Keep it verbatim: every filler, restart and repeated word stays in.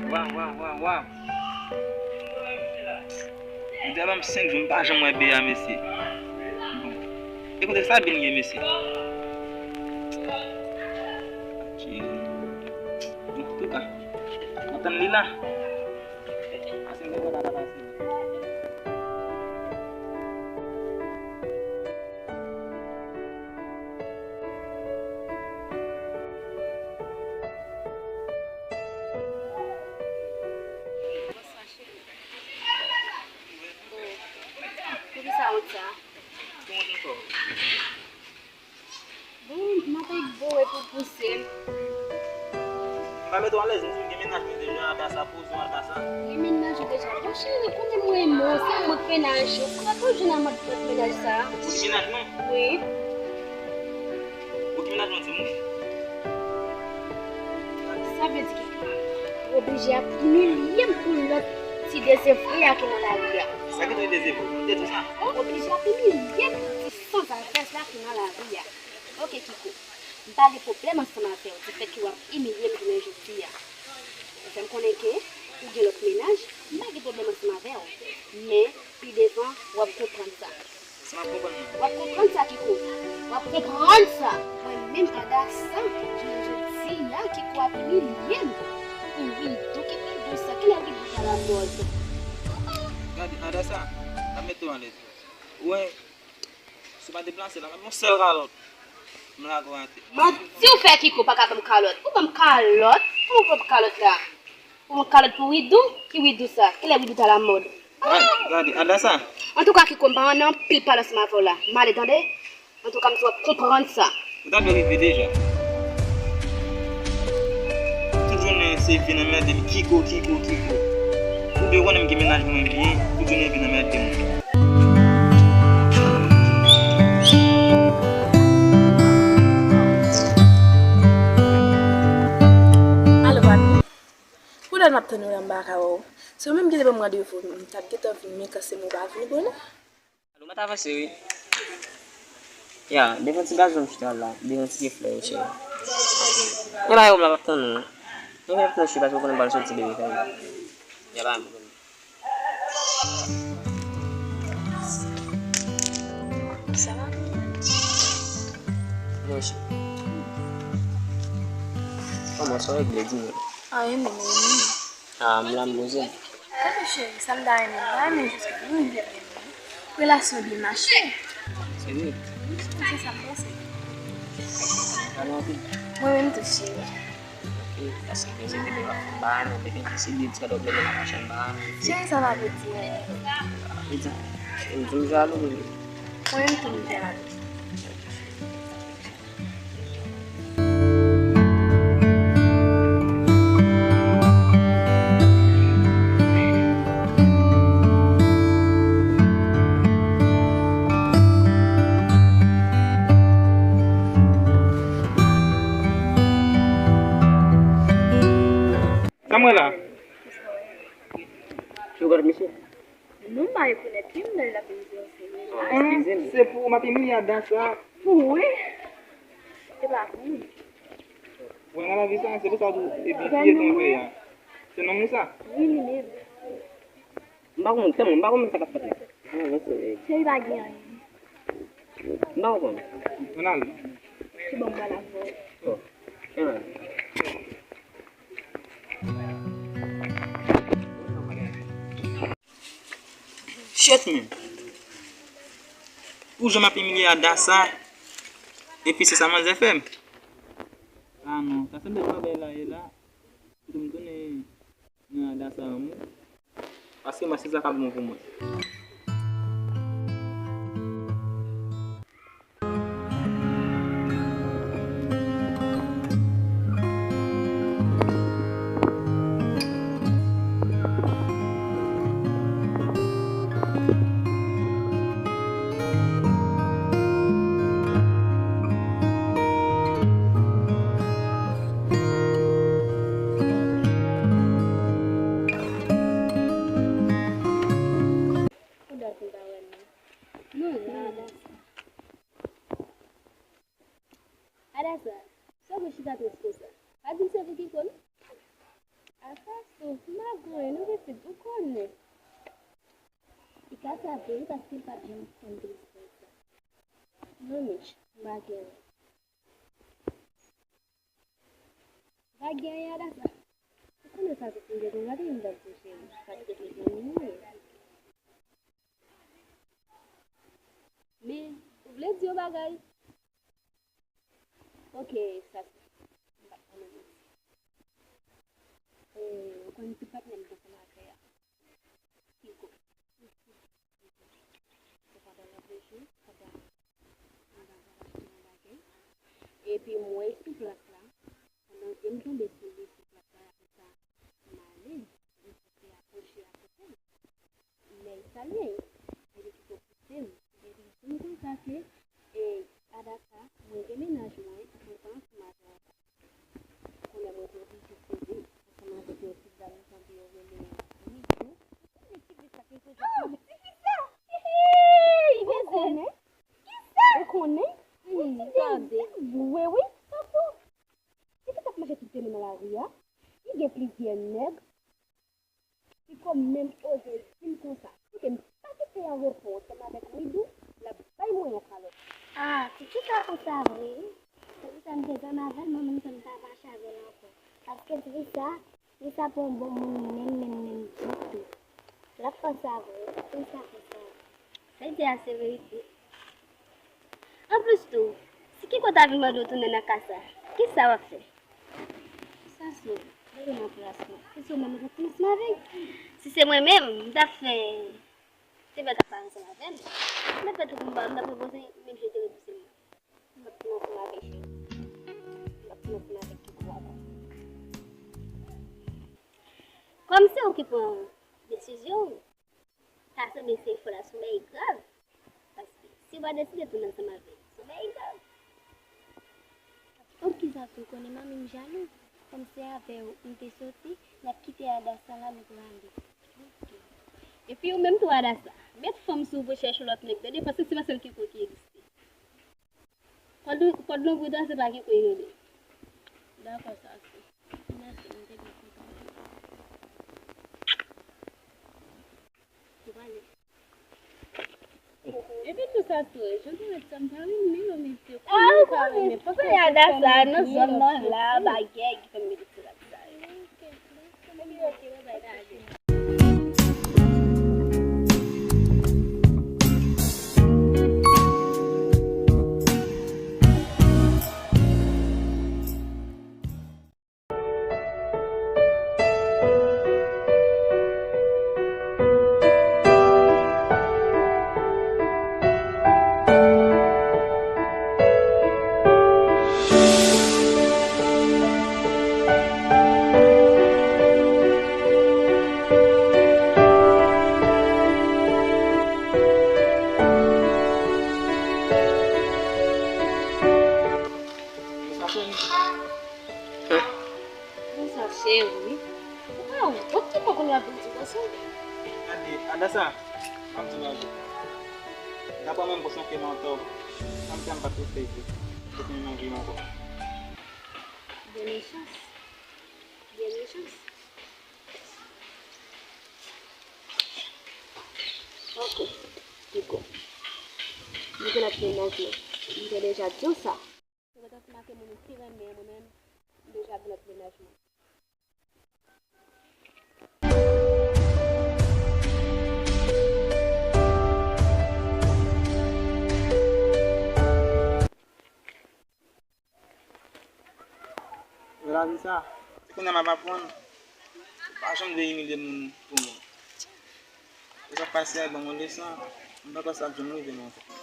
Waw, waw, waw, waw. Li te ban m senk jou, m pa janm wè Bea, mesye. Bon. E kote sa vin ye, mesye? Antouka, m ap tann li la. Pase m te kontan ta pase. Bonswa, cheri. Oh, poukisa w wont sa? Kòman w te fè w? Bon, m ap egbo w epi w pouse m. M pa mete w alèz, m di w gen mennaj mwen deja, Adasa, poze w, Adasa. Gen mennaj ou deja? Bon, cheri, konnen m renmen w, se mwen k mennaj ou. Kòman pou w jwenn nan mòd mennaj sa? Ou di mennaj mwen? Wi. Ou di mennaj mwen, timoun? Sa vle di ki ou oblije ap imilye m pou lòt ti dezevre a ki nan lari a. Sa ki tou dezevre? Ou te di sa? Ou oblije ap imilye m pou ti sanzafè sa ki nan lari a. Ok, Kiko. M pa gen pwoblèm ansanm avè w, difèt ke w ap imilye m jounen jodi a. Ou fè m konnen ke ou gen lòt mennaj, m pa gen pwoblèm ansanm avè w. Men, pi devan, w ap konprann sa. Sa m ap konprann nan? W ap konprann sa, Kiko. W ap konprann sa. Mwen menm, Adasa, jounen jodi a, Kiko ap imilye m. Pou Widou, ki Widou sa? Kilè Widou ta lamòd? Gade, Adasa, ap mete w alèz. Ou wè, si w pa deplase la, m ap yon sèl kalòt. M lage w atè. Manti w fè, Kiko pa ka ban m kalòt. Ou ban m kalòt? Kòman w ban m kalòt la? Ou ban m kalòt pou Widou? Ki Widou sa? Kilè Widou ta lamòd? Ay, gade, Adasa. Antouka, Kiko, m pa nan anpil pale ansanm avè w la. M ale, tande? Antouka, m di w ap konprann sa. Ou ta dwe rive deja. Tout jounen se vin anmède m, Kiko, Kiko, Kiko. Ou dwe konnen m gen mennaj mwen byen, tout jounen vin anmède m. Alo, papi. Poutèt m ap tann ou la, m pa ka wè w. Se ou menm ki te ban m randevou, m t ap gentan vini, men kanse m ou pa vini, bonè. Alo, mwen t avanse, wi. Ya, devan ti gazon m chita la, devan ti pye flè yo, cheri. Mwen la, yo, m la, m ap tann ou. Mwen fè pwoche paske ou konnen m pral soti depi kay la. Ya, ba m. Sa va? Mwen, cheri. Kòman sa w regle, di mwen? Anyen, men mwen menm. Ah, m la, m poze m. Gade cheri, sa m ta renmen, m ta renmen jis ke nou vin vin. Relasyon byen mache. Se vre? Wi, se sa m panse. Mwen menm tou, cheri. Ok, paske se te bagay mwen te gen deside, ti gade w mete nan machann bagay. Cheri, sa pa vle di anyen. Vle di, m di m jalou, wi. Mwen menm tou, m jalou. Sa m wè la? Ou gade misye? Non, m pa rekonèt li, m nan l ap vin di yon serye. Ah, eskize m. Se pou w m ap imilye Adasa. Pou ou, wi. E pa pou ou. Ou wè nan lavi sa, se pou sa w di w, epi piye ton peyi a. Se nonm ou sa? Wi, li menm. M pa konn, tèlman, m pa konn sa k ap fèt la. Ah, non, se vre. Cheri, pa gen anyen. M pa konprann. Ann ale. Se bon, m pral avè w. Oh. Ann ale. Shit, men. Pou jan m ap imilye Adasa, epi se sa manzè fè m. Ah non, sa se bèl bagay la ye la. Pou m tounen nan Adasa anmou. Paske mwen se sa k ap bon pou mwen. Sa vre wi, paske l pa t janm konn tristès. Non, Mich, m pa gen anyen. M pa gen anyen, Adasa. Ou konnen sa se ti m te konn gade, m t ap di cheri, pa t ret ret nan minwi. Men, ou vle di yon bagay? Ok, sa se, m pa t konnen. Eh, ou konn ti patnè m te ansanm avè a. Kiko. Se pandan lòt jou, pandan m t ap achte yon bagay. Epi m wè l sou plas la. Pandan zye m tonbe sou li sou plas la, apre sa, m ale, m te apwoche akote l. Lè l salye m, epi Kiko pouse m, epi l di m konsa ke, e, Adasa, mwen gen mennaj mwen, mwen pa ansanm avè w ankò. Kounye a mwen te oblije kouri ansanm avèk yon ti dam m tande yo rele Mijou. Konnen ti fi sa ki koze. Oh, ti fi sa! Hey, mezanmi! Kisa? Ou konnen? Hmm, tande. Vre wi, sa fò. Ti fi sa ap manje tout tenten nan lari a. Li gen plizyè nèg. Li kò menm oze di m konsa, si ke m pa kite anrepo ansanm avèk Midou, l ap bay mwen yon kalòt. Ah, ti fi sa konsa vre wi. Ti fi sa m te zanmi avè l, mwen menm tou m pa mache avè l ankò. Paske ti fi sa, li sa pa yon bon moun menm, menm, menm ditou. L ap fè sa vre wi, ti fi sa konsa vre. Sa l di a se verite. Anplis tou, si Kiko ta vin mande w tounen nan kasa, kisa w ap fè? Sa sou, leve nan plas mwen. Si se w menm, ou t ap tounen ansanm avè l. Si se mwen menm, m t ap fè, se fè k ap pale ansanm avè m. M t ap fè tout m pa, m t ap repoze, menm jan l te repoze m. M t ap tounen ansanm avè l. M t ap tounen ansanm avèk Kiko ankò. Kòm se ou ki pran desizyon, ta sanble se fò la sou bagay grav. Paske si w pa deside tounen ansanm avè l, sou bagay grav. Ou kisa tou konnen manmi m jalou? Kòm se avè w m te soti, n ap kite Adasa la, nou prale. Epi ou menm tou Adasa, met fanm sou ou pou chèche lòt nèg, tande, paske se pa sèl Kiko ki egziste. Kòd, kòd lonbrit an se pa Kiko yo ye. Dakò, sa se. Mèsi, m te byen kontan. Ou prale. Epi tou sa tou, jan te mèt sa m pa renmen yo mete. Ah, ou konnen, pè Adasa nan zòn nan la, bagay ki fè m mete ti rad sa yo. Ok, dakò. Bonsoir, chérie. Ou pa wont ki poko n ap viv ansanm? Gade, Adasa, m ap di w yon bagay. Daprè mwen, m konsantre m antò. Sa m fè a m pa t reflete. Mwen pa t menm anvi ankò. Byen mechans. Byen mechans. Ok, Kiko. M gen lòt mennaj mwen. M te deja di w sa. Ou ret ansanm ak moun ou pi renmen an, mwen menm, m deja gen lòt mennaj mwen. Nan lavi sa, se kounye a m ap aprann, ou pa janm dwe imilye moun pou moun. Sa k pase a ban m yon leson, m pa kwè sa ap janm rive m ankò.